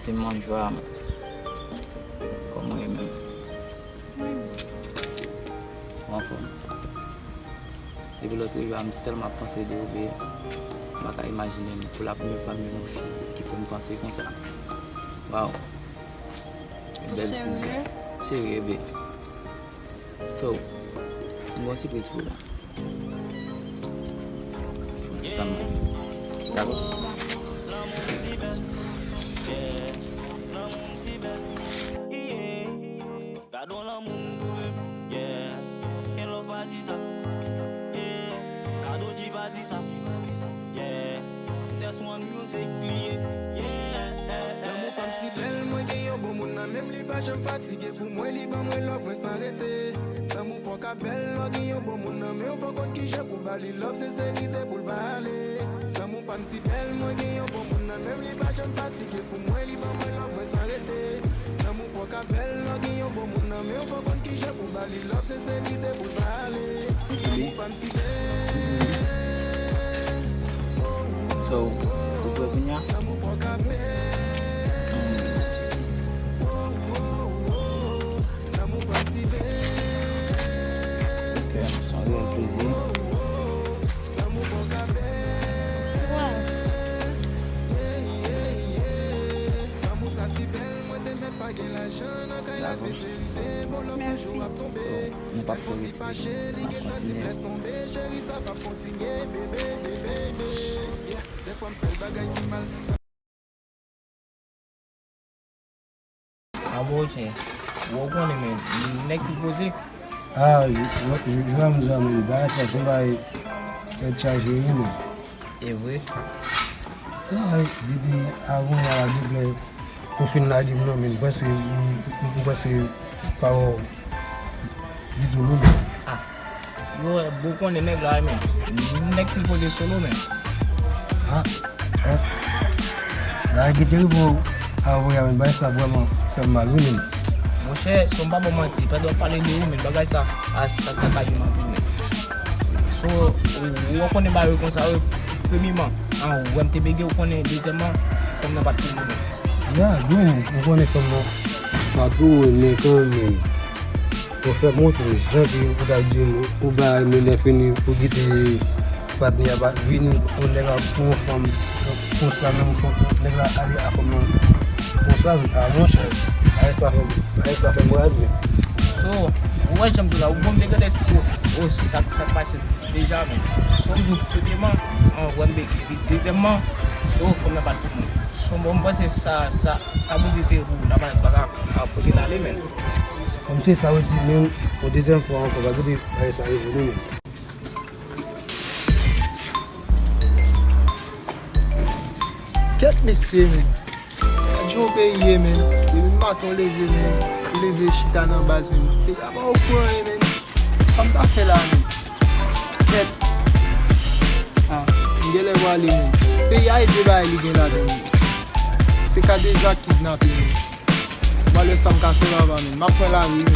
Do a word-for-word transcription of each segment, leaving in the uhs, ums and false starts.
Se mwen Joa, kòman w ye menm? Mwen anfòm. Depi lòt rive a, m tèlman ap panse de ou, be, m pa ka imajine m. Pou la premyè fwa m jwenn yon fi ki fè m panse konsa. Waw. Ou bèl ti serye? Serye, be. So, m gen yon sipriz pou ou la. Fon ti tann mwen. Dakò? Gade yon lanmou m twouve, yeah. Ken love pa di sa, yeah. Kado di pa di sa, yeah. Test one music li ye, yeah. Lanmou pa m si bèl, mwen gen yon bon moun nan men m, li pa janm fatige pou mwen, li ban mwen love mwen san rete. Lanmou pa w ka bèl, lè w gen yon bon moun nan men w, fò w konn kijan pou ba li love, senserite pou l vale. Lanmou pa m si bèl, mwen gen yon bon moun nan men m, li pa janm fatige pou mwen, li ban mwen love mwen san rete. Lanmou pa w ka bèl, lè w gen yon bon moun nan men w, fò w konn kijan pou ba li love, senserite pou l pale. Lanmou pa m si bèl. So, ou prè kounye a? Lanmou pa w ka bèl. Lanmou pa m si bèl. Se kè m, se yon reyèl plezi. Lanmou pa w ka bèl. Wow. Lanmou sa si bèl, mwen te mèt pa gen lajan nan kay la, senserite, bon love toujou ap tonbe. So, nou p ap fè repli. N ap kontinye. A bon, ok. Ou konnen, men, nèg sipoze. Ah, Joa, Joa, men, bagay sa, se yon bagay tèt chaje, wi, men. E vre. Travay depi avan yè a, depi lè ou fin lage m nan, men, m panse, m, m, m panse pa wè w ditou non, men. Ah. Yo, bon, konnen nèg la, men. Nèg sipoze solo, men. Ah, ah. Bagay ki te rive w avan yè a, men, bagay sa vrèman fè m mal, wi, men. Monchè, san m pa ba w manti, pandan w pale de ou, men, bagay sa, a, sa, sa sakaje m anpil, men. So, ou, ou konnen bagay yo konsa, wi, premyeman, an, ou wè m te bege, ou konnen, dezyèmman, fanm nan pa t pou mwen, men. Ya, men, ou konnen fanm nan pa pou ou, men kanmenm. Ou fè montre jan ke ou ta di m, ou bay men lè fini, ou kite patnè a pa vini, ou nèg la pou yon fanm konsa, menm fanm, nèg la ale a fanm nan konsa, a monchè, bagay sa fè, bagay sa fè m raze. So, ou wè jan m di w la, ou bon m te gentan eksplike w, o, sa, sa k pase. Deja, men, so m di w, premyeman, an, wè m bege. Epi, dezyèmman, so, fanm nan pa t pou mwen. So, bon, m panse sa, sa, sa Bondye se pou lapasyans pa ka, pa pote l ale, men. Kòm se sa w di, men, yon dezyèm fwa ankò, pa kite bagay sa rive nou, men. Kèt mesye, men. Gad jan yon peyi ye, men. Depi maten w leve, men, ou leve chita nan baz, men. Peyi a pa ofri w anyen, men. Sa m ta fè la, men? Kèt. Ah, m genlè prale, men. Peyi a e de bagay li gen ladan l, men. Se kadejak, kidnape, men. M pa wè sa m ka fè, papa, men. M ap pran lari, men.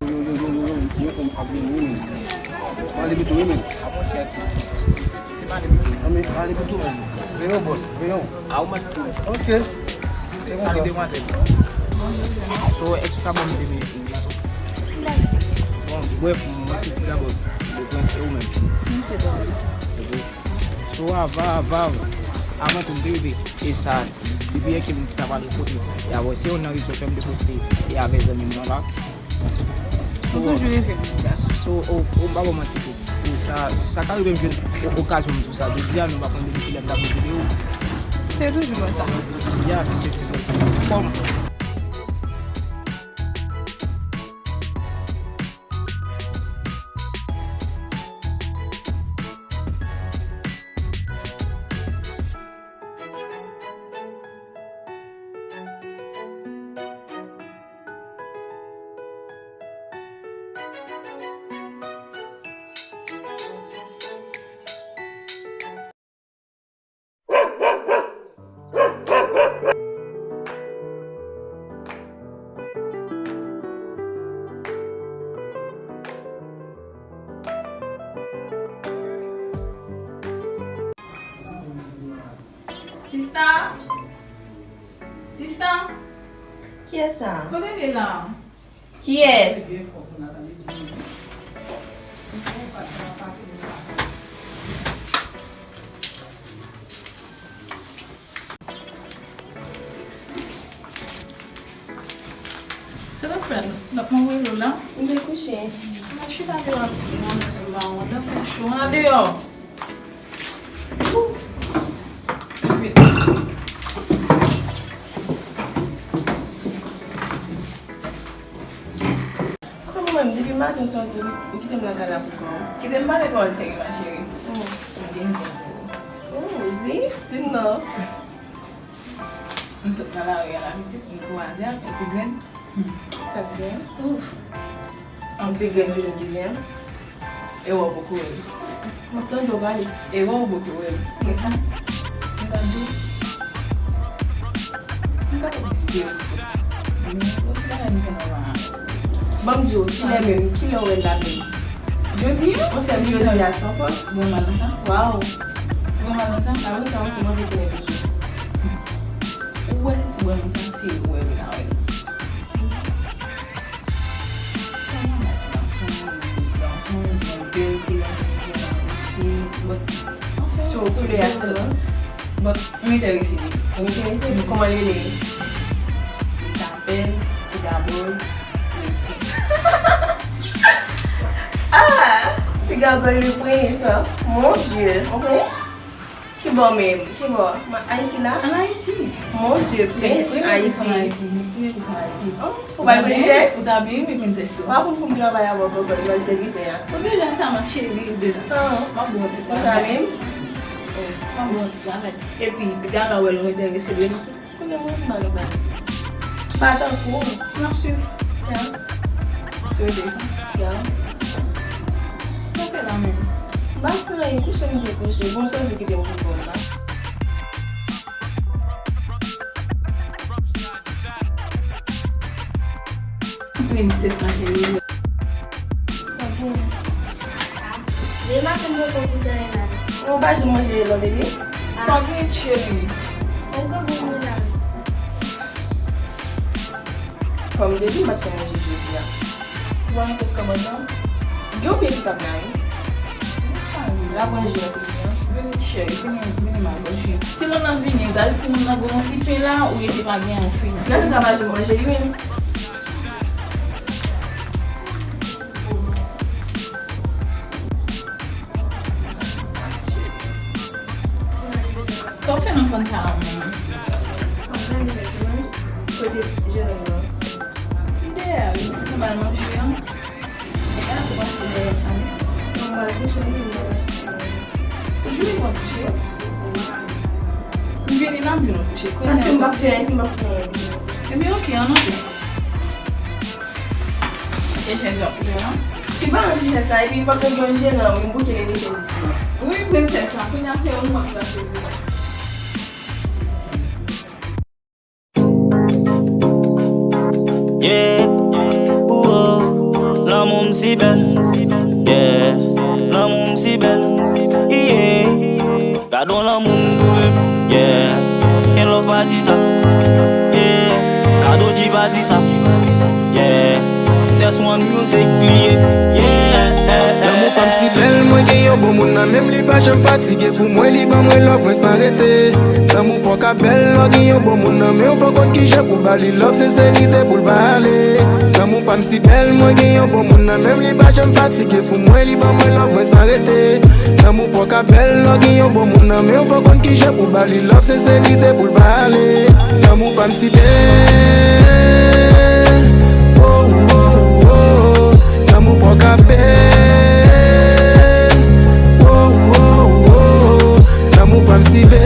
Yo, yo, yo, yo, yo, yo, fanm ap vini, wi, men. Pale pito, wi, men. A, monchè. Anben, pale pito, men. Veye w, bòs, veye w. A, ou mèt tou. Ok. Se konsa. Salut, demwazèl. So, èske w ka ban m de minit? Bon, brèf, mwen se Ti Gabòt, le prince, e ou menm? Mwen se Dòmi. Ok. So, ava, ava, avan tou, m te reve. E sa, depi yè ke m t ap al kote. E apre, se youn nan rezon fè m te poste e avè zanmi m nan la. Ou toujou reve, mon gars. So, o, o, m pa ba w manti tou. Pou sa, sa ka rive m jwenn o-, okazyon m di w sa. Jodi a, nou pa konn depi kilè m t ap rive ou. Se toujou konsa. Ya, se, se, se, kòm Sista? Sista? Kiyès sa? Kote l ye la? Kiyès? Sa w ap fè la? N ap manje la? M te kouche. Mwen chita deyò ap ti manje sou mawon nan, fè cho an deyò. Kòm mwen, depi maten w soti, ou kite m lakay la pou kò w. Kite m pale pawòl serye, ma chérie. M gen zen pou ou. Oh, zen? Di m non. M sot nan lari a la pitit, m kwaze ak yon ti grenn. Sa k zen? Ouf. Yon ti grenn ou jwenn ki zen. E wè w poko wè l. M ap tande w pale. E wè w poko wè l. Mwen sa. M t ap di w. M kapab di se. Men yon ti bagay m zen nan. Ban m di w, kilè menm, kilè w wè l la menm? Jodi a? Yon sèl jodi a san fòt. Mwen mal nan sa. Waw. Mwen mal nan sa. Apre sa, ou se manje konnen toujou. Ou wè ti bòn sa, se wè l la wè l. So, tou de a sèlman? But, m enterese li. Ou enterese li? Kòman li rele? Li apèl Ti Gabòy. Ah! Ti Gabòy le prince. Mon Dieu. Yon prince? Kibò menm? Kibò? Ayiti la? An Ayiti. Mon Dieu, prince Ayiti. Li premye prince an Ayiti. Oh, ou pa l princess? Ou ta byen renmen princess yo. W ap konn pou m travay avè w, bòbòt, nan sèvitè a. Ou deja sa, ma chérie, ou deja. Ah. M ap bon ti konsa menm? M ap bon ti travay. Epi, piga la wè l enterese de li tou. Konnen mwen m ba nou baz. Pa tankou w. M ap swiv. Ya. Sou rezo sa. Ya. Sa w fè la menm? M pa fè anyen, kouche m te kouche. Bon, sa w di kite m pou kò m la. Princess, ma chérie. Demen maten m poko goute anyen la. Ou pa janm manje lò depi? Sa gen cheri? Mwen poko goute la. Kòm depi m pa t fè manje jodi a. Ou pa mete sou kòmand lan? Gen yon pye sou tab la wi. L ap manje an. Vini cheri, vini, vini m ap manje. Timoun nan vini, gade timoun nan gen yon ti pen la, ou rete pa gen yon fini. Gade sa pa janm manje li menm. Sa w fè nan fòn sa a menm? M ap gade lè ki manje kote ti jenòm nan. Li dèyè a wi, li fè mal manje an. E a, ou pase dèyè a wi. Non, m pral kouche wi, m pral kouche. Ou jwenn mwen kouche? M vini la, m vin kouche. Paske m p ap fè anyen, si m p ap fè anyen. Ebyen, oke, ann antre. E chèz w ap kouche la? Ki pa anvi fè sa, epi fòk yo gen yon jeran, wi, m bouke leve chèz isi. Wi, princess la, kounye a se ou mwen ki pral sezi la. Yeah, ooh, oh, lanmou m si bèl. Yeah, lanmou m si bèl. Yeah, gade yon lanmou m twouve. Yeah, gen love pa di sa. Yeah, gade G pa di sa. Yeah, that's one music li ye. Yeah, lanmou pa m si bèl, mwen gen yon bon moun nan men m, li pa janm fatige pou mwen, li ban mwen love mwen san rete. Lanmou pa w ka bèl lè w gen yon bon moun nan men w, fò w konn kijan pou ba li love, senserite pou l vale. Lanmou pa m si bèl, mwen gen yon bon moun nan men m, li pa janm fatige pou mwen, li ban mwen love mwen san rete. Lanmou pa w ka bèl lè w gen yon bon moun nan men w, fò w konn kijan pou ba li love, senserite pou l vale. Lanmou pa m si bèl, oh, oh, oh, oh. Lanmou pa w ka bèl, oh, oh, oh, oh. Lanmou pa m si bèl,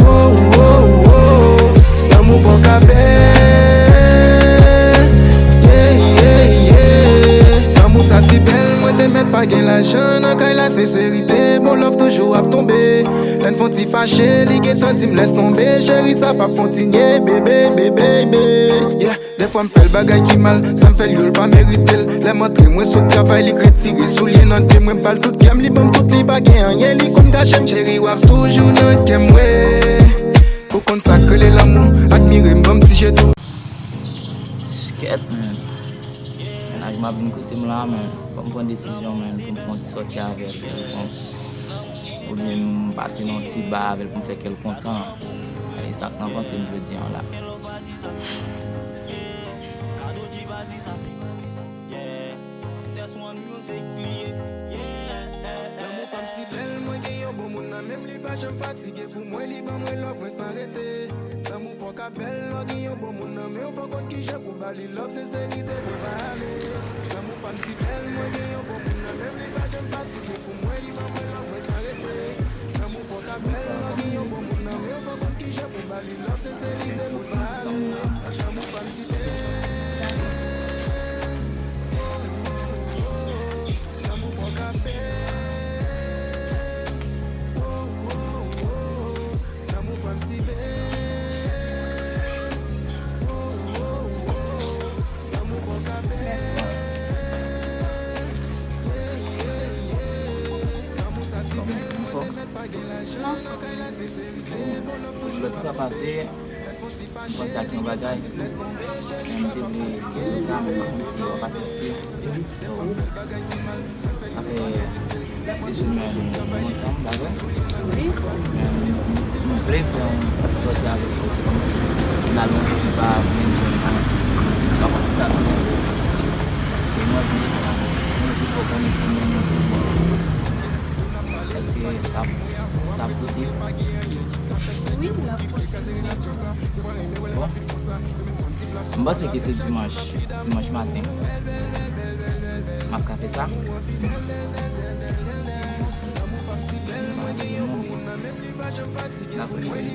oh, oh, oh, oh. Lanmou pa w ka bèl, yeah, yeah, yeah. Lanmou sa si bèl, mwen te mèt pa gen lajan nan kay la, senserite, bon love toujou ap tonbe. Lè n fè yon ti fache, li gentan di m lès tonbe, cheri, sa p ap kontinye, bebe, bebe, bebe. Yeah. Dèfwa m fè l bagay ki mal, sa m fè l yo l pa merite l. Lè m antre, mwen sot travay, li k retire soulye nan pye mwen, m ba l tout kè m, li ban m tout, li pa gen anyen, li konn kache m. Cheri, w ap toujou nan kè m, wi. Ou konn sa k rele lanmou, admire m, ban m ti je tou. Skèt, men. Mennaj mwen ap vin kote m la, men. Fò m pran desizyon, men, pou m fè yon ti sòti avè l, pou m, oubyen m pase nan yon ti ba avè l pou m fè kè l kontan. E sa k nan panse m jodi an la. Lanmou pa m si bèl, mwen gen yon bon moun nan men m, li pa janm fatige pou mwen, li ban mwen love mwen san rete. Lanmou pa w ka bèl, lè w gen yon bon moun nan men w, fò w konn kijan pou ba li love, senserite pou l pa ale. Lanmou pa m si bèl, mwen gen yon bon moun nan men m, li pa janm fatige pou mwen, li ban mwen love mwen san rete. Lanmou pa w ka bèl, lè w gen yon bon moun nan men w, fò w konn kijan pou ba li love, senserite pou l pa ale. Lanmou pa m si bèl. Lanmou pa w ka bèl. Lanmou pa m si bèl. Lanmou pa w ka bèl. Lanmou sa si bèl, mwen te mèt pa gen lajan nan kay la, senserite, bon love toujou. Lòt fwa pase, m panse ak yon bagay, men m te vle di w sa, men m pa konn si w ap aksepte. So, sa fè de semèn nou ansanm, pa vre? Wi. Men m vle fè yon ti sòti avèk ou, se kòmsi n al yon ti ba, menm jan, m pa konn si sa ap rive. Paske mwen vle, mwen vle fè w konnen ki moun mwen ye. Èske sa, sa posib? Wi, l ap posib, men. Bon. M panse ke se dimanch, dimanch maten. M ap ka fè sa. Dakò, cheri.